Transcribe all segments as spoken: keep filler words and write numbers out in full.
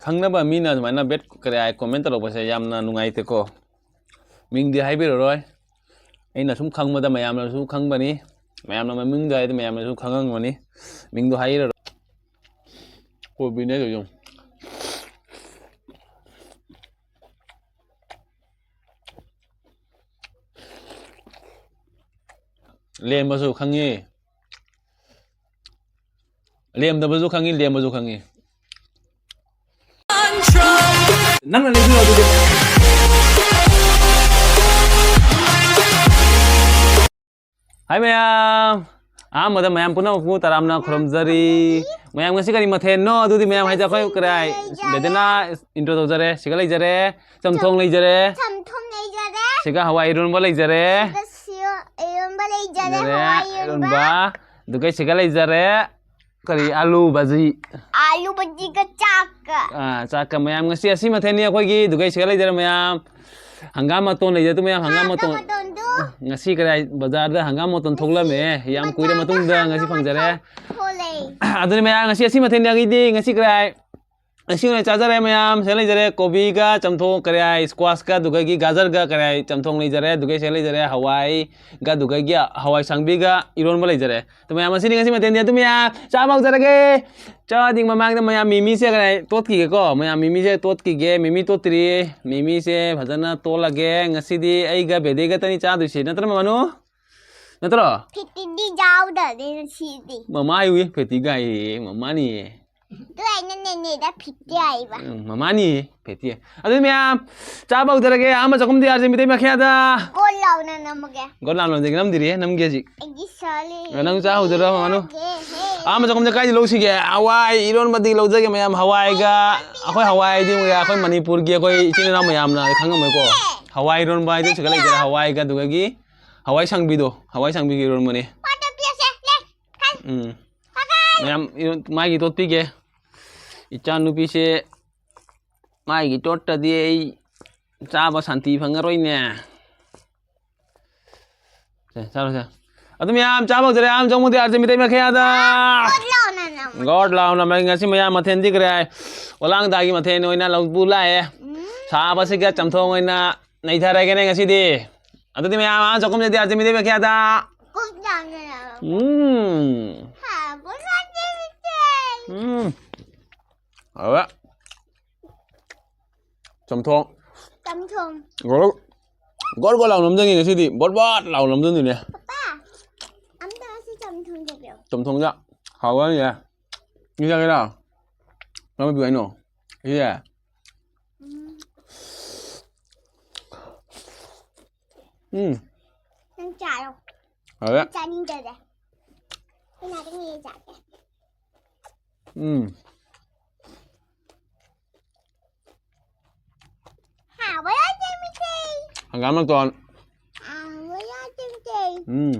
ꯈꯪꯅꯕ ꯃꯤꯅ ꯁꯨꯃꯥꯏꯅ ꯕꯦꯠ ꯀꯔꯤ ꯍꯥꯏ ꯀꯣꯃꯦꯟ ꯇꯧꯔꯛꯄꯁꯦ ꯌꯥꯝꯅ ꯅꯨꯡꯉꯥꯏꯇꯦꯀꯣ꯫ ꯃꯤꯡꯗꯤ ꯍꯥꯏꯕꯤꯔꯔꯣꯏ꯫ ꯑꯩꯅ ꯁꯨꯝ ꯈꯪꯕꯗ ꯃꯌꯥꯝꯅꯁꯨ ꯈꯪꯕꯅꯤ꯫ ꯃꯌꯥꯝꯅ ꯃꯃꯤꯡꯗꯣ ꯍꯥꯏꯔꯗꯤ ꯃꯌꯥꯝꯅꯁꯨ ꯈꯪꯉꯝꯒꯅꯤ꯫ ꯃꯤꯡꯗꯣ ꯍꯥꯏꯔꯔꯣꯏ꯫ ꯀꯣꯕꯤꯅꯦ ꯑꯗꯨ ꯌꯦꯡꯉꯨ꯫ ꯂꯦꯝꯕꯁꯨ ꯈꯪꯉꯤ꯫ ꯂꯦꯝꯗꯕꯁꯨ ꯈꯪꯉꯤ, ꯂꯦꯝꯕꯁꯨ ꯈꯪꯉꯤ꯫ ꯅꯪꯅ ꯂꯩꯕꯤꯔꯣ ꯑꯗꯨꯗꯤ꯫ ꯍꯥꯏ ꯃꯌꯥꯝ, ꯑꯍꯥꯟꯕꯗ ꯃꯌꯥꯝ ꯄꯨꯝꯅꯃꯛꯄꯨ ꯇꯔꯥꯝꯅ ꯈꯨꯔꯨꯝꯖꯔꯤ꯫ ꯃꯌꯥꯝ ꯉꯁꯤ ꯀꯔꯤ ꯃꯊꯦꯜꯅꯣ? ꯑꯗꯨꯗꯤ ꯃꯌꯥꯝ ꯍꯥꯏꯁꯦ ꯑꯩꯈꯣꯏ ꯀꯔꯥꯏ? ꯕꯦꯗꯅꯥ intro ꯇꯧꯖꯔꯦ꯫ ꯁꯤꯒ ꯂꯩꯖꯔꯦ꯫ ꯆꯝꯊꯣꯡ ꯂꯩꯖꯔꯦ꯫ ꯆꯝꯊꯣꯡ ꯂꯩꯖꯔꯦ꯫ ꯁꯤꯒ ꯍꯋꯥꯏ ꯏꯔꯣꯟꯕ ꯂꯩꯖꯔꯦ꯫ ꯁꯤꯒ ꯁꯤꯌꯣ ꯏꯔꯣꯟꯕ ꯂꯩꯖꯔꯦ, ꯂꯩꯖꯔꯦ, ꯍꯋꯥꯏ ꯏꯔꯣꯟꯕ꯫ ꯏꯔꯣꯟꯕ꯫ ꯑꯗꯨꯒ ꯁꯤꯒ ꯂꯩꯖꯔꯦ꯫ ꯀꯔꯤ? ꯑꯥꯂꯨ ꯚꯥꯖꯤ꯫ ꯑꯥꯂꯨ ꯚꯥꯖꯤꯒ ꯆꯥꯛꯀ꯫ ꯑꯥ, ꯆꯥꯛꯀ ꯃꯌꯥꯝ꯫ ꯉꯁꯤ ꯑꯁꯤ ꯃꯊꯦꯜꯅꯤ ꯑꯩꯈꯣꯏꯒꯤ꯫ ꯑꯗꯨꯒ ꯁꯤꯒ ꯂꯩꯖꯔꯦ ꯃꯌꯥꯝ꯫ ꯍꯪꯒꯥꯝ ꯃꯇꯣꯟ ꯂꯩꯖꯗꯨ ꯃꯌꯥꯝ, ꯍꯪꯒꯥꯝ ꯃꯇꯣꯟ꯫ ꯍꯪꯒꯥꯝ ꯃꯇꯣꯟꯗꯨ꯫ ꯉꯁꯤ ꯀꯔꯥꯏ ꯕꯖꯥꯔꯗ ꯍꯪꯒꯥꯝ ꯃꯇꯣꯟ ꯊꯣꯛꯂꯝꯃꯦ꯫ ꯌꯥꯝ ꯀꯨꯏꯔ ꯃꯇꯨꯡꯗ ꯉꯁꯤ ꯐꯪꯖꯔꯦ꯫ ꯊꯣꯛꯂꯛꯑꯦ꯫ ꯑꯗꯨꯅꯤ ꯃꯌꯥꯝ, ꯉꯁꯤ ꯑꯁꯤ ꯃꯊꯦꯜꯅꯤ ꯑꯩꯒꯤꯗꯤ꯫ ꯉꯁꯤ ꯀꯔꯥꯏ? ꯉꯁꯤ ꯑꯣꯏꯅ ꯆꯥꯖꯔꯦ ꯃꯌꯥꯝ꯫ ꯁꯤꯗ ꯂꯩꯖꯔꯦ ꯀꯣꯕꯤꯒ ꯆꯝꯊꯣꯡ, ꯀꯔꯤ ꯍꯥꯏ, squashꯀ, ꯑꯗꯨꯗꯒꯤ ꯒꯥꯖꯔꯒ, ꯀꯔꯤ ꯍꯥꯏ, ꯆꯝꯊꯣꯡ ꯂꯩꯖꯔꯦ꯫ ꯑꯗꯨꯒ ꯁꯤꯗ ꯂꯩꯖꯔꯦ ꯍꯋꯥꯏꯒ, ꯑꯗꯨꯗꯒꯤ ꯍꯋꯥꯏ ꯁꯥꯡꯕꯤꯒ ꯏꯔꯣꯟꯕ ꯂꯩꯖꯔꯦ꯫ ꯑꯗꯨ ꯃꯌꯥꯝ, ꯑꯁꯤꯅꯤ ꯉꯁꯤ ꯃꯊꯦꯜꯗꯤ꯫ ꯑꯗꯨ ꯃꯌꯥꯝ ꯆꯥꯕ ꯍꯧꯖꯔꯒꯦ꯫ ꯆꯥꯗꯤꯡ ꯃꯃꯥꯡꯗ ꯃꯌꯥꯝ ꯃꯤꯃꯤꯁꯦ, ꯀꯔꯤ ꯍꯥꯏ, ꯇꯣꯠꯈꯤꯒꯦꯀꯣ꯫ ꯃꯌꯥꯝ ꯃꯤꯃꯤꯁꯦ ꯇꯣꯠꯈꯤꯒꯦ꯫ ꯃꯤꯃꯤ ꯇꯣꯠꯇ꯭ꯔꯤ꯫ ꯃꯤꯃꯤꯁꯦ ꯐꯖꯅ ꯇꯣꯠꯂꯒꯦ꯫ ꯉꯁꯤꯗꯤ ꯑꯩꯒ ꯕꯦꯗꯦꯒꯇꯅꯤ ꯆꯥꯗꯣꯏꯁꯦ꯫ ꯅꯠꯇ꯭ꯔ ꯃꯃꯥꯅꯨ? ꯅꯠꯇ꯭ꯔꯣ? ꯐꯤꯠꯇꯤꯗꯤ ꯌꯥꯎꯗ꯭ꯔꯗꯤ ꯉꯁꯤꯗꯤ꯫ ꯃꯃꯥ ꯍꯥꯏꯌꯨꯏ, ꯐꯦꯇꯤ ꯒꯥꯏꯌꯦ, ꯃꯃꯥꯅꯤꯌꯦ꯫ ꯑꯗꯨ ꯑꯩꯅ ꯅꯦꯅꯦꯗ ꯐꯤꯠꯇꯤ ꯍꯥꯏꯕ꯫ ꯎꯝ, ꯃꯃꯥꯅꯤꯌꯦ, ꯐꯦꯇꯤ꯫ ꯑꯗꯨ ꯃꯌꯥꯝ, ꯆꯥꯕ ꯍꯧꯖꯔꯒꯦ꯫ ꯑꯍꯥꯟꯕ ꯆꯥꯛꯈꯨꯝꯗꯤ ꯑꯥꯔ ꯖꯦ ꯃꯤꯇꯩ ꯃꯈꯦꯗ꯫ ꯒꯣꯜ ꯂꯥꯎꯅ ꯅꯝꯃꯒꯦ꯫ ꯒꯣꯜ ꯂꯥꯎꯅ ꯅꯝꯗꯦ, ꯅꯝꯗ꯭ꯔꯤꯌꯦ, ꯅꯝꯒꯦ ꯍꯧꯖꯤꯛ꯫ ꯑꯩꯒꯤ ꯁꯥꯂꯤ꯫ ꯅꯪ ꯆꯥ ꯍꯧꯖꯔꯣ, ꯃꯃꯥꯅꯨ꯫ ꯍꯦ, ꯍꯦ꯫ ꯑꯍꯥꯟꯕ ꯆꯥꯛꯈꯨꯝꯁꯦ ꯀꯥꯏꯗ ꯂꯧꯁꯤꯒꯦ? ꯍꯋꯥꯏ ꯏꯔꯣꯟꯕꯗꯤ ꯂꯧꯖꯒꯦ ꯃꯌꯥꯝ, ꯍꯋꯥꯏꯒ, ꯑꯩꯈꯣꯏ ꯍꯋꯥꯏꯗꯤ ꯑꯩꯈꯣꯏ ꯃꯅꯤꯄꯨꯔꯒꯤ ꯑꯩꯈꯣꯏ ꯏꯆꯤꯟ ꯏꯅꯥꯎ ꯃꯌꯥꯝꯅ ꯈꯪꯉꯝꯃꯣꯏꯀꯣ꯫ ꯍꯋꯥꯏ ꯏꯔꯣꯟꯕ ꯍꯥꯏꯗꯤ ꯁꯤꯒ ꯂꯩꯖꯔꯦ, ꯍꯋꯥꯏꯒ ꯑꯗꯨꯗꯒꯤ ꯍꯋꯥꯏ ꯁꯥꯡꯕꯤꯗꯣ, ꯍꯋꯥꯏ ꯁꯥꯡꯕꯤꯒ ꯏꯔꯣꯟꯕꯅꯦ꯫ ꯄꯥꯇ ꯄꯤꯌꯥꯁꯦ, ꯂꯦ, ꯈꯟ꯫ ꯎꯝ꯫ ꯃꯌꯥꯝ ꯏꯔꯣꯟ-, ꯃꯥꯒꯤ ꯇꯣꯠꯄꯤꯒꯦ꯫ ꯏꯆꯥꯅꯨꯄꯤꯁꯦ ꯃꯥꯒꯤ ꯇꯣꯠꯇꯗꯤ ꯑꯩ ꯆꯥꯕ ꯁꯥꯟꯇꯤ ꯐꯪꯉꯔꯣꯏꯅꯦ꯫ ꯁꯦ, ꯆꯥꯔꯣ, ꯁꯦ꯫ ꯑꯗꯨ ꯃꯌꯥꯝ ꯆꯥꯕ ꯍꯧꯖꯔꯦ, ꯑꯍꯥꯟꯕ ꯆꯥꯛꯈꯨꯝꯗꯤ ꯑꯥꯔ ꯖꯦ ꯃꯤꯇꯩ ꯃꯈꯦꯗ꯫ ꯒꯣꯜ ꯂꯥꯎꯅ ꯒꯣꯠ ꯂꯥꯎꯅ ꯃꯩ ꯉꯁꯤ ꯃꯌꯥꯝ ꯃꯊꯦꯜꯗꯤ ꯀꯔꯤ ꯍꯥꯏ? ꯋꯥꯂꯥꯡꯗꯥꯒꯤ ꯃꯊꯦꯜ ꯑꯣꯏꯅ ꯂꯧꯕꯨ ꯂꯥꯛꯑꯦ꯫ ꯎꯝ꯫ ꯁꯥꯕꯁꯤꯒ ꯆꯝꯊꯣꯡ ꯑꯣꯏꯅ ꯅꯩꯊꯔꯒꯦꯅꯦ ꯉꯁꯤꯗꯤ꯫ ꯑꯗꯨꯗꯤ ꯃꯌꯥꯝ ꯑꯥ ꯆꯥꯛꯈꯨꯝꯗꯗꯤ ꯑꯥꯔꯖꯦ ꯃꯤꯗꯤ ꯀꯌꯥꯗ? ꯀꯨꯛ ꯌꯥꯝꯅ ꯌꯥꯎꯔꯣ꯫ ꯎꯝ꯫ ꯍꯥ, ꯕꯣꯁ ꯑꯥꯔꯖꯦ ꯃꯤꯗꯤ꯫ ꯎꯝ꯫ ꯍꯥꯎꯋꯦ꯫ ꯆꯝꯊꯣꯡ꯫ ꯆꯝꯊꯣꯡ꯫ ꯒꯣꯔ-, ꯒꯣꯔ ꯒꯣꯔ ꯂꯥꯎ ꯅꯝꯖꯟꯒꯦ ꯉꯁꯤꯗꯤ꯫ ꯕꯣꯠ ꯕꯣꯠ ꯂꯥꯎ ꯅꯝꯖꯟꯗꯣꯏꯅꯦ꯫ ꯄꯄꯥ, ꯑꯝꯇ ꯉꯁꯤ ꯆꯝꯊꯣꯡ ꯇꯧꯕꯤꯌꯣ꯫ ꯆꯝꯊꯣꯡꯗ ꯍꯥꯎꯕ꯭ꯔꯥꯅꯦ? ꯁꯤ ꯆꯥꯒꯦꯔꯥ? ꯀꯔꯝꯕ ꯄꯤꯌꯨ ꯍꯥꯏꯅꯣ? ꯁꯤꯁꯦ? ꯎꯝ꯫ ꯎꯝ꯫ ꯅꯪ ꯆꯥꯔꯣ꯫ ꯍꯥꯎꯋꯦ꯫ ꯆꯥꯅꯤꯡꯗꯔꯦ꯫ ꯑꯩ ꯉꯥꯛꯇꯪ ꯂꯩꯔ ꯆꯥꯒꯦ꯫ ꯎꯝ꯫ ꯍꯥꯎꯕ ꯌꯥꯗꯦ ꯃꯤꯊꯤ꯫ ꯍꯪꯒꯥꯝ ꯃꯇꯣꯟ꯫ ꯍꯥꯎꯕ ꯌꯥꯗꯦ ꯃꯤꯊꯤ꯫ ꯎꯝ꯫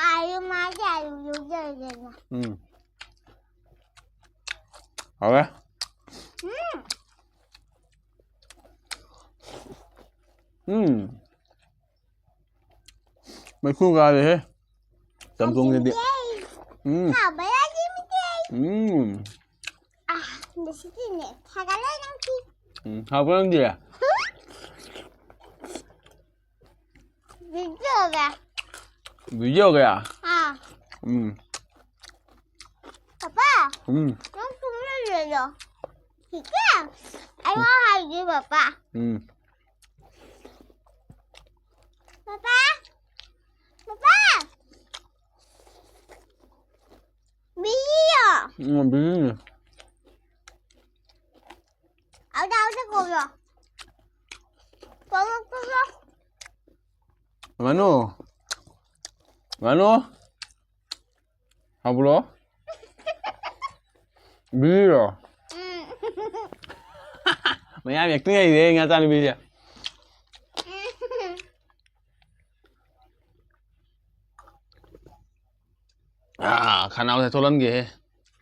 ꯑꯥꯂꯨ ꯃꯥꯗꯤ ꯑꯥꯂꯨ ꯌꯣꯛꯖꯔꯒꯦꯅꯦ꯫ ꯎꯝ꯫ ꯍꯥꯎꯋꯦ꯫ ꯎꯝ꯫ ꯎꯝ꯫ ꯃꯩꯈꯨ ꯀꯥꯔꯦꯍꯦ꯫ ꯆꯝꯊꯣꯡꯁꯤꯗꯤ꯫ ꯎꯝ꯫ ꯍꯥꯎꯕ ꯌꯥꯗꯦ ꯃꯤꯊꯤ꯫ ꯎꯝ꯫ ꯑꯥ, ꯉꯁꯤꯗꯤꯅꯦ, ꯊꯥꯒꯠꯂꯦ ꯅꯪ ꯐꯤ꯫ ꯎꯝ, ꯍꯥꯎꯕ꯭ꯔꯥ ꯅꯪꯗꯤ? ꯚꯤꯗꯤꯑꯣꯒ꯫ ꯚꯤꯗꯤꯑꯣꯒ? ꯑꯥ꯫ ꯎꯝ꯫ ꯄꯄꯥ, ꯎꯝ꯫ ꯅꯪ ꯇꯨꯝꯃ ꯂꯩꯔꯣ꯫ ꯁꯤꯁꯦ? ꯑꯩ ꯋꯥ ꯍꯥꯏꯒꯦ, ꯄꯄꯥ꯫ ꯎꯝ꯫ ꯄꯄꯥ! ꯄꯄꯥ! ꯕꯤꯖꯤꯔꯣ? ꯎꯝ, ꯕꯤꯖꯤꯅꯦ꯫ ꯑꯗ, ꯑꯗ ꯀꯧꯔꯣ꯫ ꯀꯧꯔꯣ, ꯀꯧꯔꯣ꯫ ꯃꯅꯨ꯫ ꯃꯅꯨ꯫ ꯍꯥꯎꯕ꯭ꯔꯣ? ꯕꯤꯖꯤꯔꯣ? ꯎꯝ꯫ ꯃꯌꯥꯝ acting ꯍꯩꯔꯦ ꯉꯥꯆꯥ ꯅꯨꯄꯤꯁꯦ꯫ ꯎꯝ꯫ ꯑꯥ, ꯈꯅꯥꯎꯁꯦ ꯊꯣꯛꯍꯟꯒꯦꯍꯦ꯫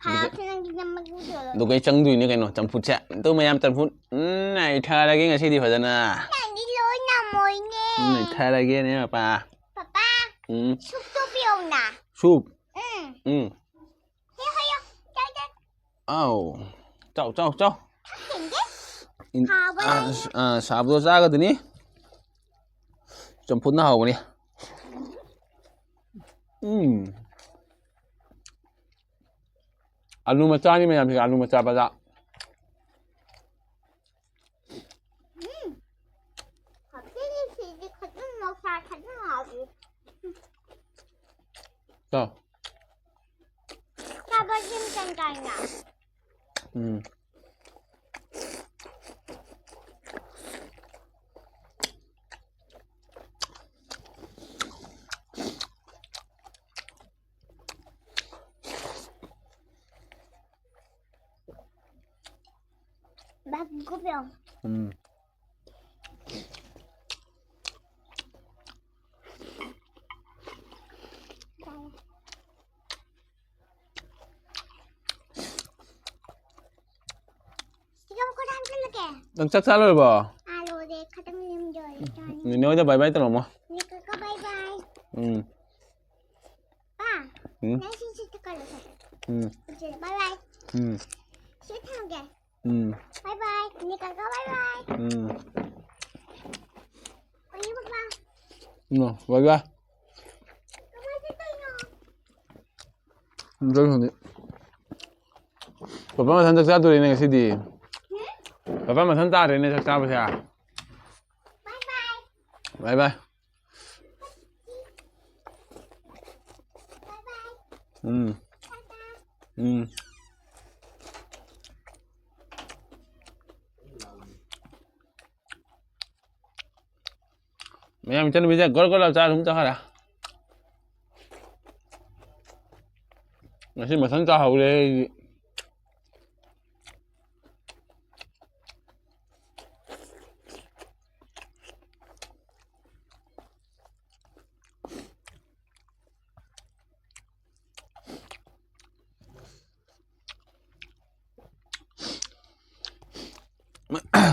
ꯈꯅꯥꯎꯁꯦ ꯅꯪꯒꯤ ꯅꯝꯃꯒ ꯎꯗꯣꯏꯔꯣ? ꯑꯗꯨꯒ ꯑꯩ ꯆꯪꯗꯣꯏꯅꯦ ꯀꯩꯅꯣ, ꯆꯝꯐꯨꯠꯁꯦ꯫ ꯑꯗꯨ ꯃꯌꯥꯝ ꯆꯝꯐꯨꯠ, ꯎꯝ, ꯅꯩꯊꯔꯒꯦ ꯉꯁꯤꯗꯤ ꯐꯖꯅ꯫ ꯅꯪꯗꯤ ꯂꯣꯏ ꯉꯝꯃꯣꯏꯅꯦ꯫ ꯎꯝ, ꯅꯩꯊꯔꯒꯦꯅꯦ, ꯄꯄꯥ꯫ ꯄꯄꯥ꯫ ꯎꯝ꯫ ꯁꯨꯞꯇꯣ ꯄꯤꯌꯣꯅ꯫ ꯁꯨꯞ? ꯎꯝ꯫ ꯎꯝ꯫ ꯍꯦ, ꯍꯦ, ꯍꯦ꯫ ꯆꯥꯏ, ꯆꯥꯏ꯫ ꯑꯥꯎ꯫ ꯆꯥꯎ, ꯆꯥꯎ, ꯆꯥꯎ꯫ ꯊꯛꯈꯤꯒꯦ꯫ ꯏꯟ-, ꯍꯥꯎꯕ ꯑꯥ, ꯂꯩꯌꯦ꯫ ꯑꯥ, ꯁꯥꯕꯗꯣ ꯆꯥꯒꯗꯣꯏꯅꯤ꯫ ꯆꯝꯐꯨꯠꯅ ꯍꯥꯎꯕꯅꯤ꯫ ꯎꯝ꯫ ꯑꯂꯨ ꯃꯆꯥꯅꯤ ꯃꯌꯥꯝꯁꯦ, ꯑꯂꯨ ꯃꯆꯥ ꯕꯖꯥ꯫ ꯎꯝ꯫ ꯍꯥꯎꯇꯦꯅꯦ ꯁꯤꯗꯤ, ꯈꯖꯤꯛ ꯃꯣꯔꯣꯛ ꯁꯥꯏ, ꯈꯖꯤꯛ ꯍꯥꯎꯇꯦ꯫ ꯆꯥꯎ꯫ ꯆꯥꯕ ꯁꯦꯝ ꯆꯪ ꯀꯥꯏꯅ꯫ ꯎꯝ꯫ ꯎꯝ꯫ ꯁꯤꯒ ꯃꯈꯨꯠ ꯍꯥꯝꯖꯤꯜꯂꯒꯦ꯫ ꯅꯪ ꯆꯥꯛ ꯆꯥ ꯂꯣꯏꯔꯕꯣ? ꯑꯥ, ꯂꯣꯏꯔꯦ꯫ ꯈꯇꯪ ꯂꯦꯝꯗꯣꯔꯦ꯫ ꯆꯥꯅꯤ꯫ ꯅꯦꯅꯦ ꯍꯣꯏꯗ bye bye ꯇꯧꯔꯝꯃꯣ꯫ ꯅꯦꯀꯣꯀꯣ bye bye꯫ ꯎꯝ꯫ ꯄꯥ, ꯎꯝ꯫ ꯅꯪ ꯁꯤ ꯁꯤ ꯊꯛꯀꯠꯂꯣ꯫ ꯎꯝ꯫ Bye bye꯫ ꯎꯝ꯫ ꯁꯤ ꯊꯝꯒꯦ꯫ ꯎꯝ꯫ Bye bye꯫ ꯅꯦꯀꯣꯀꯣ bye bye꯫ ꯎꯝ꯫ ꯑꯣꯏꯌꯦ, ꯄꯥꯄꯥ꯫ ꯎꯝ, bye bye꯫ ꯀꯃꯥꯏ ꯆꯠꯇꯣꯏꯅꯣ? ꯎꯝ, ꯆꯠꯈ꯭ꯔꯅꯤ꯫ ꯄꯥꯄꯥ ꯃꯊꯟ ꯆꯥꯛ ꯆꯥꯗꯣꯔꯦꯅꯦ ꯉꯁꯤꯗꯤ꯫ ꯄꯥꯄꯥ ꯃꯊꯟ ꯇꯥꯔꯦꯅꯦ ꯆꯥꯛ ꯆꯥꯕꯁꯦ꯫ Bye bye꯫ Bye bye꯫ Bye bye꯫ ꯎꯝ꯫ ꯎꯝ꯫ ꯃꯌꯥꯝ ꯏꯆꯟꯅꯨꯄꯤꯁꯦ ꯒꯣꯔ ꯒꯣꯔ ꯂꯥꯎ ꯆꯥꯔ ꯑꯗꯨꯝ ꯆꯠꯈ꯭ꯔꯦ꯫ ꯉꯁꯤ ꯃꯊꯟ ꯆꯥꯍꯧꯔꯦ ꯑꯩꯗꯤ꯫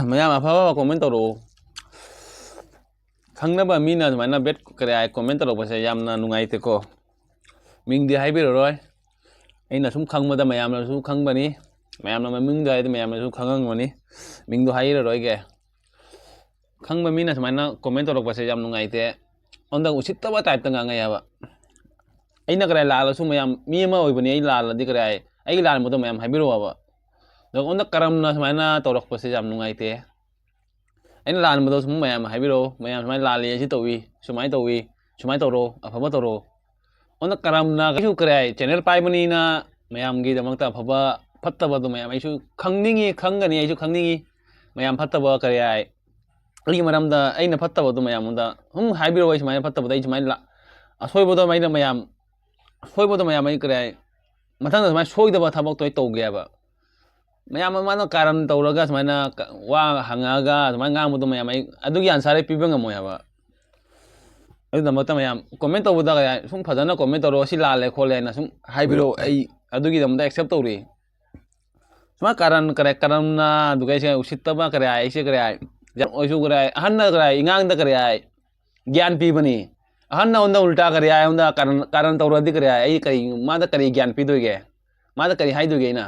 ꯃꯌꯥꯝ ꯑꯐꯕ comment ꯇꯧꯔꯛꯑꯣ꯫ ꯈꯪꯅꯕ ꯃꯤꯅ ꯁꯨꯃꯥꯏꯅ ꯕꯦꯠ ꯀꯔꯤ ꯍꯥꯏ ꯀꯣꯃꯦꯟ ꯇꯧꯔꯛꯄꯁꯦ ꯌꯥꯝꯅ ꯅꯨꯡꯉꯥꯏꯇꯦꯀꯣ꯫ ꯃꯤꯡꯗꯤ ꯍꯥꯏꯕꯤꯔꯔꯣꯏ꯫ ꯑꯩꯅ ꯁꯨꯝ ꯈꯪꯕꯗ ꯃꯌꯥꯝꯅꯁꯨ ꯈꯪꯕꯅꯤ꯫ ꯃꯌꯥꯝꯅ ꯃꯃꯤꯡꯗꯣ ꯍꯥꯏꯔꯗꯤ ꯃꯌꯥꯝꯅꯁꯨ ꯈꯪꯉꯝꯒꯅꯤ꯫ ꯃꯤꯡꯗꯣ ꯍꯥꯏꯔꯔꯣꯏꯒꯦ꯫ ꯈꯪꯕ ꯃꯤꯅ ꯁꯨꯃꯥꯏꯅ ꯀꯣꯃꯦꯟ ꯇꯧꯔꯛꯄꯁꯦ ꯌꯥꯝ ꯅꯨꯡꯉꯥꯏꯇꯦ꯫ ꯑꯩꯉꯣꯟꯗ ꯎꯁꯤꯠꯇꯕ ꯇꯥꯏꯞꯇ ꯉꯥꯡꯉꯛꯑꯦꯕ꯫ ꯑꯩꯅ ꯀꯔꯥꯏ ꯂꯥꯜꯂꯁꯨ ꯃꯌꯥꯝ, ꯃꯤ ꯑꯃ ꯑꯣꯏꯕꯅꯤ, ꯑꯩ ꯂꯥꯜꯂꯗꯤ ꯀꯔꯥꯏ, ꯑꯩꯒꯤ ꯂꯥꯟꯕꯗꯣ ꯃꯌꯥꯝ ꯍꯥꯏꯕꯤꯔꯛꯑꯣꯕ꯫ ꯑꯗꯣ ꯑꯩꯉꯣꯟꯗ ꯀꯔꯝꯅ ꯁꯨꯃꯥꯏꯅ ꯇꯧꯔꯛꯄꯁꯦ ꯌꯥꯝ ꯅꯨꯡꯉꯥꯏꯇꯦ꯫ ꯑꯩꯅ ꯂꯥꯟꯕꯗꯣ ꯁꯨꯝ ꯃꯌꯥꯝ ꯍꯥꯏꯕꯤꯔꯛꯑꯣ, ꯃꯌꯥꯝ ꯁꯨꯃꯥꯏꯅ ꯂꯥꯜꯂꯤ, ꯑꯁꯤ ꯇꯧꯏ, ꯁꯨꯃꯥꯏꯅ ꯇꯧꯏ, ꯁꯨꯃꯥꯏꯅ ꯇꯧꯔꯣ, ꯑꯐꯕ ꯇꯧꯔꯣ꯫ ꯑꯗꯨꯅ ꯀꯔꯝꯅ ꯑꯩꯁꯨ ꯀꯔꯤ ꯍꯥꯏ, ꯆꯦꯅꯦꯜ ꯄꯥꯏꯕꯅꯤꯅ ꯃꯌꯥꯝꯒꯤꯗꯃꯛꯇ ꯑꯐꯕ ꯐꯠꯇꯕꯗꯣ ꯃꯌꯥꯝ ꯑꯩꯁꯨ ꯈꯪꯅꯤꯡꯉꯤ, ꯈꯪꯒꯅꯤ, ꯑꯩꯁꯨ ꯈꯪꯅꯤꯡꯉꯤ꯫ ꯃꯌꯥꯝ ꯐꯠꯇꯕ ꯀꯔꯤ ꯍꯥꯏ, ꯑꯩꯒꯤ ꯃꯔꯝꯗ ꯑꯩꯅ ꯐꯠꯇꯕꯗꯣ ꯃꯌꯥꯝꯗ ꯁꯨꯝ ꯍꯥꯏꯕꯤꯔꯛꯑꯣ, ꯑꯩ ꯁꯨꯃꯥꯏꯅ ꯐꯠꯇꯕꯗ ꯑꯩ ꯁꯨꯃꯥꯏꯅ ꯂꯥ-, ꯑꯁꯣꯏꯕꯗꯣ ꯑꯩꯅ ꯃꯌꯥꯝ, ꯑꯁꯣꯏꯕꯗꯣ ꯃꯌꯥꯝ ꯑꯩ ꯀꯔꯤ ꯍꯥꯏ, ꯃꯊꯪꯗ ꯁꯨꯃꯥꯏꯅ ꯁꯣꯏꯗꯕ ꯊꯕꯛꯇꯣ ꯑꯩ ꯇꯧꯒꯦ ꯍꯥꯏꯕ꯫ ꯃꯌꯥꯝ ꯑꯃ ꯃꯥꯅ ꯀꯥꯔꯟ ꯇꯧꯔꯒ ꯁꯨꯃꯥꯏꯅ ꯀ-, ꯋꯥ ꯍꯪꯉꯛꯑꯒ ꯁꯨꯃꯥꯏꯅ ꯉꯥꯡꯕꯗꯣ ꯃꯌꯥꯝ ꯑꯩ ꯑꯗꯨꯒꯤ ꯑꯟꯁꯥꯔ ꯑꯩ ꯄꯤꯕ ꯉꯝꯃꯣꯏ ꯍꯥꯏꯕ꯫ ꯑꯗꯨꯒꯤꯗꯃꯛꯇ ꯃꯌꯥꯝ ꯀꯣꯃꯦꯟ ꯇꯧꯕꯗ ꯀꯌꯥ ꯁꯨꯝ ꯐꯖꯅ ꯀꯣꯃꯦꯟ ꯇꯧꯔꯣ, ꯁꯤ ꯂꯥꯜꯂꯦ ꯈꯣꯠꯂꯦ ꯍꯥꯏꯅ ꯁꯨꯝ ꯍꯥꯏꯕꯤꯔꯛꯑꯣ, ꯑꯩ ꯑꯗꯨꯒꯤꯗꯃꯛꯇ ꯑꯦꯛꯁꯦꯞ ꯇꯧꯔꯤ꯫ ꯁꯨꯃꯥꯏꯅ ꯀꯥꯔꯟ ꯀꯔꯦ, ꯀꯔꯝꯅ ꯑꯗꯨꯒ ꯑꯩꯁꯦ ꯎꯁꯤꯠꯇꯕ ꯀꯔꯦ ꯍꯥꯏ, ꯑꯩꯁꯦ ꯀꯔꯦ ꯍꯥꯏ, ꯌꯥꯝ ꯑꯣꯏꯁꯨ ꯀꯔꯦ ꯍꯥꯏ, ꯑꯍꯟꯅ ꯀꯔꯦ ꯍꯥꯏ, ꯑꯉꯥꯡꯗ ꯀꯔꯦ ꯍꯥꯏ, ꯒ꯭ꯌꯥꯟ ꯄꯤꯕꯅꯤ꯫ ꯑꯍꯟꯅ ꯑꯩꯉꯣꯟꯗ ꯎꯜꯇꯥ ꯀꯔꯦ ꯍꯥꯏ, ꯑꯩꯉꯣꯟꯗ ꯀꯥꯔꯟ, ꯀꯥꯔꯟ ꯇꯧꯔꯗꯤ ꯀꯔꯦ ꯍꯥꯏ, ꯑꯩ ꯀꯔꯤ, ꯃꯥꯗ ꯀꯔꯤ ꯒ꯭ꯌꯥꯟ ꯄꯤꯗꯣꯏꯒꯦ? ꯃꯥꯗ ꯀꯔꯤ ꯍꯥꯏꯗꯣꯏꯒꯦ ꯑꯩꯅ?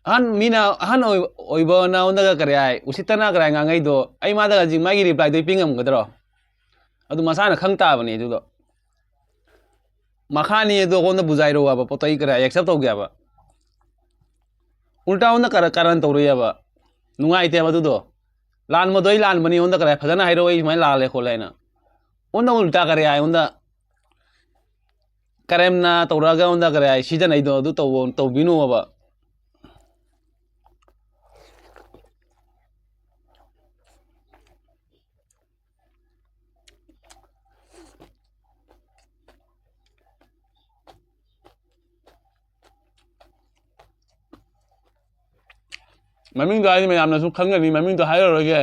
ꯑꯍꯟ ꯃꯤꯅ, ꯑꯍꯟ ꯑꯣꯏ-, ꯑꯣꯏꯕ ꯅꯉꯣꯟꯗꯒ ꯀꯔꯤ ꯍꯥꯏ, ꯎꯁꯤꯠꯇꯅ ꯀꯔꯤ ꯍꯥꯏ ꯉꯥꯡꯉꯩꯗꯣ, ꯑꯩ ꯃꯥꯗ ꯍꯧꯖꯤꯛ ꯃꯥꯒꯤ ꯔꯤꯄ꯭ꯂꯥꯏꯗꯣ ꯑꯩ ꯄꯤ ꯉꯝꯒꯗ꯭ꯔꯣ? ꯑꯗꯨ ꯃꯁꯥꯅ ꯈꯪ ꯇꯥꯕꯅꯤ ꯑꯗꯨꯗꯣ꯫ ꯃꯈꯥꯅꯤ ꯑꯗꯣ ꯑꯩꯉꯣꯟꯗ ꯕꯨꯖꯥꯏꯔꯣ ꯍꯥꯏꯕ ꯄꯣꯠꯇꯣ ꯑꯩ ꯀꯔꯤ ꯍꯥꯏ, ꯑꯦꯛꯁꯦꯞ ꯇꯧꯒꯦ ꯍꯥꯏꯕ? ꯎꯜꯇꯥ ꯑꯩꯉꯣꯟꯗ ꯀꯔ-, ꯀꯥꯔꯟ ꯇꯧꯔꯛꯑꯦꯕ꯫ ꯅꯨꯡꯉꯥꯏꯇꯦꯕ ꯑꯗꯨꯗꯣ꯫ ꯂꯥꯟꯕꯗꯣ ꯑꯩ ꯂꯥꯟꯕꯅꯤ, ꯑꯩꯉꯣꯟꯗ ꯀꯔꯤ ꯍꯥꯏ, ꯐꯖꯅ ꯍꯥꯏꯔꯛꯑꯣ, ꯑꯩ ꯁꯨꯃꯥꯏꯅ ꯂꯥꯜꯂꯦ ꯈꯣꯠꯂꯦ ꯍꯥꯏꯅ꯫ ꯑꯩꯉꯣꯟꯗ ꯎꯜꯇꯥ ꯀꯔꯤ ꯍꯥꯏ, ꯑꯩꯉꯣꯟꯗ ꯀꯔꯦꯝꯅ ꯇꯧꯔꯛꯑꯒ ꯑꯩꯉꯣꯟꯗ ꯀꯔꯤ ꯍꯥꯏ, ꯁꯤꯖꯤꯟꯅꯩꯗꯣ ꯑꯗꯨ ꯇꯧꯕ-, ꯇꯧꯕꯤꯅꯣꯕ꯫ ꯃꯃꯤꯡꯗꯣ ꯍꯥꯏꯗꯤ ꯃꯌꯥꯝꯅꯁꯨ ꯈꯪꯒꯅꯤ, ꯃꯃꯤꯡꯗꯣ ꯍꯥꯏꯔꯔꯣꯏꯒꯦ꯫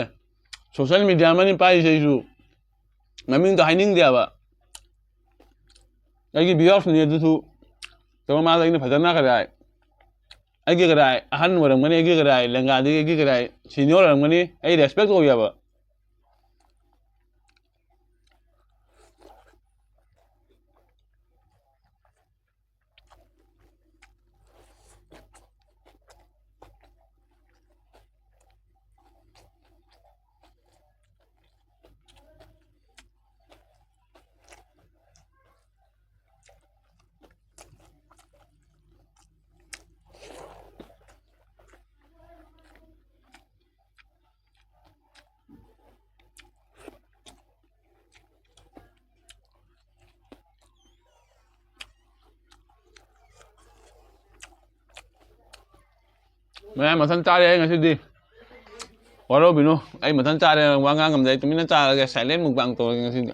ꯁꯣꯁꯦꯜ ꯃꯤꯗꯤꯌꯥ ꯑꯃꯅꯤ ꯄꯥꯏꯔꯤꯁꯦ ꯑꯩꯁꯨ꯫ ꯃꯃꯤꯡꯗꯣ ꯍꯥꯏꯅꯤꯡꯗꯦꯕ꯫ ꯑꯩꯒꯤ ꯚꯤꯌꯨꯋꯔꯁꯅꯤ ꯑꯗꯨꯁꯨ꯫ ꯇꯧꯔ ꯃꯥꯗ ꯑꯩꯅ ꯐꯖꯅ ꯀꯗꯥꯏ, ꯑꯩꯒꯤ ꯀꯗꯥꯏ ꯑꯍꯟ ꯑꯣꯏꯔꯝꯒꯅꯤ, ꯑꯩꯒꯤ ꯀꯗꯥꯏ ꯂꯦꯡꯒꯥꯗꯒꯤ ꯑꯩꯒꯤ ꯀꯗꯥꯏ ꯁꯤꯅꯤꯌꯔ ꯑꯣꯏꯔꯝꯒꯅꯤ, ꯑꯩ ꯔꯦꯁꯄꯦꯛ ꯇꯧꯋꯦꯕ꯫ ꯃꯌꯥꯝ ꯃꯊꯟ ꯆꯥꯔꯦ ꯑꯩ ꯉꯁꯤꯗꯤ꯫ ꯋꯥꯔꯧꯕꯤꯅꯨ, ꯑꯩ ꯃꯊꯟ ꯆꯥꯔꯦ, ꯋꯥ ꯉꯥꯡ ꯉꯝꯗꯦ, ꯑꯩ ꯇꯨꯃꯤꯟꯅ ꯆꯥꯔꯒꯦ, silent mukbang ꯇꯧꯔꯒꯦ ꯉꯁꯤꯗꯤ꯫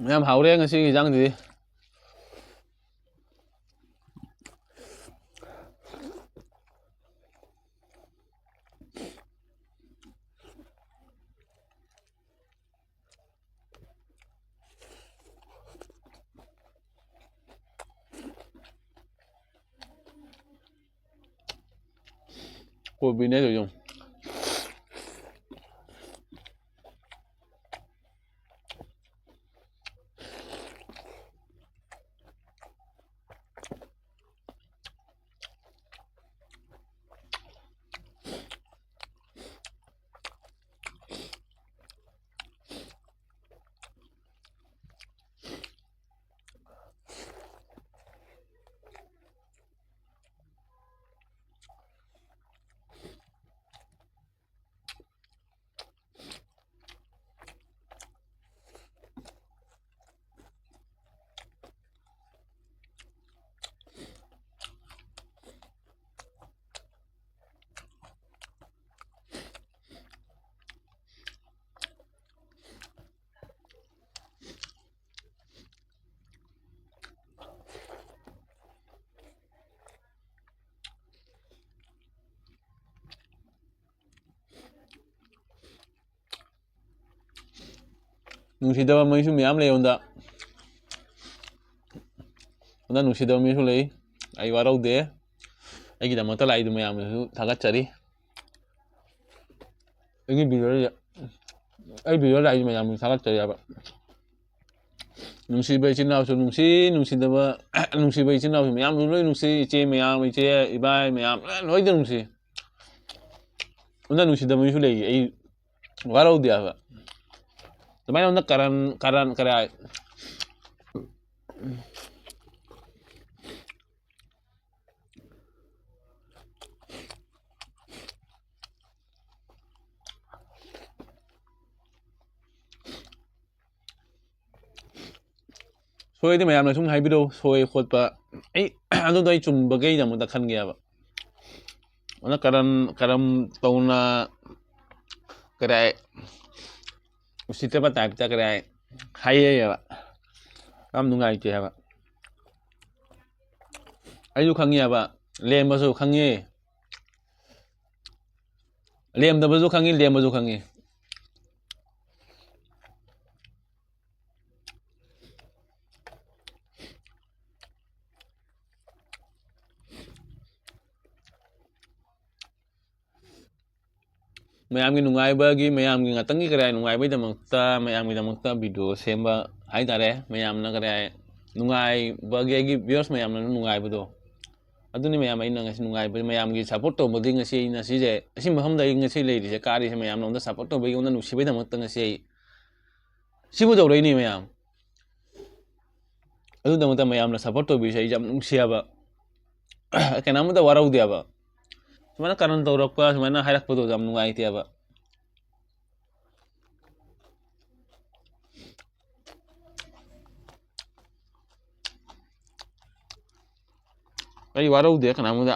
ꯌꯥꯝ ꯍꯥꯎꯔꯦ ꯉꯁꯤꯒꯤ ꯏꯟꯖꯥꯡꯗꯨꯗꯤ꯫ ꯀꯣꯕꯤꯅꯦ ꯀꯩꯅꯣ꯫ ꯅꯨꯡꯁꯤꯗꯕ ꯃꯤꯁꯨ ꯃꯌꯥꯝ ꯂꯩ ꯑꯩꯉꯣꯟꯗ꯫ ꯑꯩꯉꯣꯟꯗ ꯅꯨꯡꯁꯤꯗꯕ ꯃꯤꯁꯨ ꯂꯩ꯫ ꯑꯩ ꯋꯥꯔꯧꯗꯦ꯫ ꯑꯩꯒꯤꯗꯃꯛꯇ ꯂꯥꯛꯏꯗꯨ ꯃꯌꯥꯝꯅꯁꯨ ꯊꯥꯒꯠꯆꯔꯤ꯫ ꯑꯩꯒꯤ ꯚꯤꯗꯤꯑꯣꯁꯦ, ꯑꯩ ꯚꯤꯗꯤꯑꯣ ꯂꯥꯛꯏꯁꯦ ꯃꯌꯥꯝꯅꯁꯨ ꯊꯥꯒꯠꯆꯔꯤ ꯍꯥꯏꯕ꯫ ꯅꯨꯡꯁꯤꯕ ꯏꯆꯤꯟ ꯏꯅꯥꯎꯁꯨ ꯅꯨꯡꯁꯤ, ꯅꯨꯡꯁꯤꯗꯕ, ꯅꯨꯡꯁꯤꯕ ꯏꯆꯤꯟ ꯏꯅꯥꯎꯁꯨ ꯃꯌꯥꯝꯁꯨ ꯂꯣꯏ ꯅꯨꯡꯁꯤ, ꯏꯆꯦ ꯃꯌꯥꯝ, ꯏꯆꯦ, ꯏꯕꯥꯏ ꯃꯌꯥꯝ, ꯂꯣꯏ, ꯂꯣꯏꯗ ꯅꯨꯡꯁꯤ꯫ ꯑꯗꯨꯅ ꯅꯨꯡꯁꯤꯗꯕ ꯃꯤꯁꯨ ꯂꯩ, ꯑꯩ ꯋꯥꯔꯧꯗꯦ ꯍꯥꯏꯕ꯫ ꯑꯗꯨꯃꯥꯏꯅ ꯑꯃꯅ ꯀꯔꯟ, ꯀꯔꯟ, ꯀꯔꯥꯏ꯫ ꯁꯣꯏꯔꯗꯤ ꯃꯌꯥꯝꯅ ꯁꯨꯝ ꯍꯥꯏꯕꯤꯔꯛꯎ, ꯁꯣꯏ ꯈꯣꯠꯄ꯫ ꯑꯩ ꯑꯗꯨꯗꯣ ꯑꯩ ꯆꯨꯝꯕꯈꯩꯗꯃꯛꯇ ꯈꯟꯒꯦꯕ꯫ ꯑꯗꯨꯅ ꯀꯔꯝ, ꯀꯔꯝ ꯇꯧꯅ, ꯀꯔꯥꯏ, ꯎꯁꯤꯠꯇꯕ ꯇꯥꯏꯞꯇ ꯀꯔꯥꯏ ꯍꯥꯏꯌꯦꯕ꯫ ꯌꯥꯝ ꯅꯨꯡꯉꯥꯏꯇꯦ ꯍꯥꯏꯕ꯫ ꯑꯩꯁꯨ ꯈꯪꯉꯦꯕ, ꯂꯦꯝꯕꯁꯨ ꯈꯪꯉꯦ꯫ ꯂꯦꯝꯗꯕꯁꯨ ꯈꯪꯉꯤ, ꯂꯦꯝꯕꯁꯨ ꯈꯪꯉꯤ꯫ ꯃꯌꯥꯝꯒꯤ ꯅꯨꯡꯉꯥꯏꯕꯒꯤ, ꯃꯌꯥꯝꯒꯤ ꯉꯥꯛꯇꯪꯒꯤ ꯀꯔꯥꯏ ꯅꯨꯡꯉꯥꯏꯕꯒꯤꯗꯃꯛꯇ, ꯃꯌꯥꯝꯒꯤꯗꯃꯛꯇ ꯚꯤꯗꯤꯑꯣ ꯁꯦꯝꯕ ꯍꯥꯏꯇꯥꯔꯦ꯫ ꯃꯌꯥꯝꯅ ꯀꯔꯥꯏ ꯅꯨꯡꯉꯥꯏꯕꯒꯤ, ꯑꯩꯒꯤ ꯚ꯭ꯌꯨꯋꯔꯁ ꯃꯌꯥꯝꯅ ꯅꯨꯡꯉꯥꯏꯕꯗꯣ, ꯑꯗꯨꯅꯤ ꯃꯌꯥꯝ ꯑꯩꯅ ꯉꯁꯤ ꯅꯨꯡꯉꯥꯏꯕ, ꯃꯌꯥꯝꯒꯤ ꯁꯞꯄꯣꯔꯠ ꯇꯧꯕꯗꯤ ꯉꯁꯤ ꯑꯩꯅ ꯁꯤꯁꯦ, ꯑꯁꯤ ꯃꯐꯝꯗ ꯑꯩ ꯉꯁꯤ ꯂꯩꯔꯤꯁꯦ, ꯀꯥꯔꯤꯁꯦ ꯃꯌꯥꯝꯅ ꯑꯩꯉꯣꯟꯗ ꯁꯞꯄꯣꯔꯠ ꯇꯧꯕꯒꯤ, ꯑꯩꯉꯣꯟꯗ ꯅꯨꯡꯁꯤꯕꯒꯤꯗꯃꯛꯇ ꯉꯁꯤ ꯑꯩ ꯁꯤꯕꯨ ꯇꯧꯔꯛꯏꯅꯤ ꯃꯌꯥꯝ꯫ ꯑꯗꯨꯒꯤꯗꯃꯛꯇ ꯃꯌꯥꯝꯅ ꯁꯞꯄꯣꯔꯠ ꯇꯧꯕꯤꯔꯤꯁꯦ ꯑꯩ ꯌꯥꯝ ꯅꯨꯡꯁꯤ ꯍꯥꯏꯕ꯫ ꯀꯅꯥꯃꯠꯇ ꯋꯥꯔꯧꯗꯦ ꯍꯥꯏꯕ꯫ ꯁꯨꯃꯥꯏꯅ ꯀꯔꯟ ꯇꯧꯔꯛꯄ, ꯁꯨꯃꯥꯏꯅ ꯍꯥꯏꯔꯛꯄꯗꯣ ꯌꯥꯝ ꯅꯨꯡꯉꯥꯏꯇꯦ ꯍꯥꯏꯕ꯫ ꯑꯩ ꯋꯥꯔꯧꯗꯦ ꯀꯅꯥꯃꯨꯛꯇ,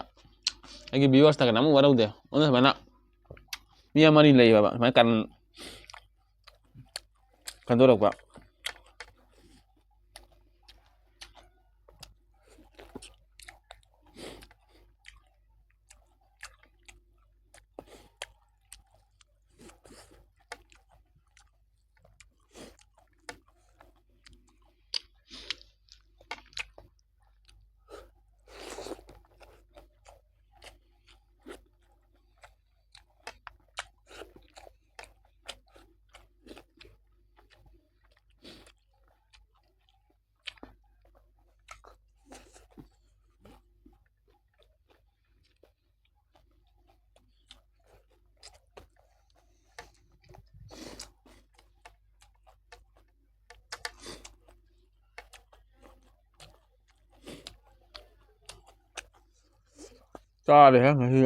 ꯑꯩꯒꯤ ꯚꯤꯌꯨꯋꯔꯁꯇ ꯀꯅꯥꯃꯨꯛ ꯋꯥꯔꯧꯗꯦ꯫ ꯑꯗꯨꯅ ꯁꯨꯃꯥꯏꯅ ꯃꯤ ꯑꯃꯅꯤ ꯂꯩꯌꯦꯕ, ꯁꯨꯃꯥꯏꯅ ꯀꯔꯟ ꯈꯟꯗꯣꯔꯛꯄ꯫ ꯆꯥꯔꯦꯍꯦ ꯉꯁꯤ꯫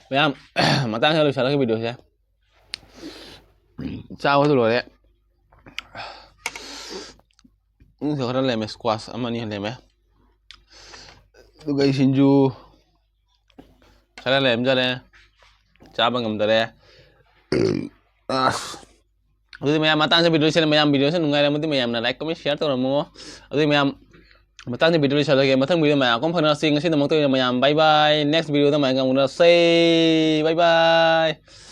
ꯃꯌꯥꯝ, ꯃꯇꯥꯡꯁꯤꯗ ꯂꯣꯏꯁꯤꯜꯂꯒꯦ videoꯁꯦ꯫ ꯆꯥꯕꯁꯨ ꯂꯣꯏꯔꯦ꯫ ꯎꯝ, ꯈꯔ ꯂꯩꯔꯝꯃꯦ, squash ꯑꯃꯅꯤ ꯂꯩꯔꯝꯃꯦ꯫ ꯑꯗꯨꯒ ꯑꯩ ꯁꯤꯡꯖꯨ ꯈꯔ ꯂꯩꯔꯝꯖꯔꯦ꯫ ꯆꯥꯕ ꯉꯝꯗꯔꯦ꯫ ꯑꯁ꯫ ꯑꯗꯨꯗꯤ ꯃꯌꯥꯝ, ꯃꯇꯥꯡꯁꯤꯗ videoꯁꯦ, ꯃꯌꯥꯝ videoꯁꯦ ꯅꯨꯡꯉꯥꯏꯔꯝꯃꯗꯤ ꯃꯌꯥꯝꯅ like, comment, share ꯇꯧꯔꯝꯃꯣ꯫ ꯑꯗꯨꯗꯤ ꯃꯌꯥꯝ, ꯃꯇꯥꯡꯁꯤꯗ video ꯂꯣꯏꯁꯤꯜꯂꯒꯦ꯫ ꯃꯊꯪ video ꯃꯌꯥꯝ ꯀꯣꯟ ꯐꯪꯅꯔꯁꯤ꯫ ꯉꯁꯤꯗꯃꯛꯇ ꯑꯣꯏꯅ ꯃꯌꯥꯝ bye bye꯫ Next videoꯗ ꯃꯌꯥꯝ ꯎꯅꯔꯁꯦ꯫ Bye bye꯫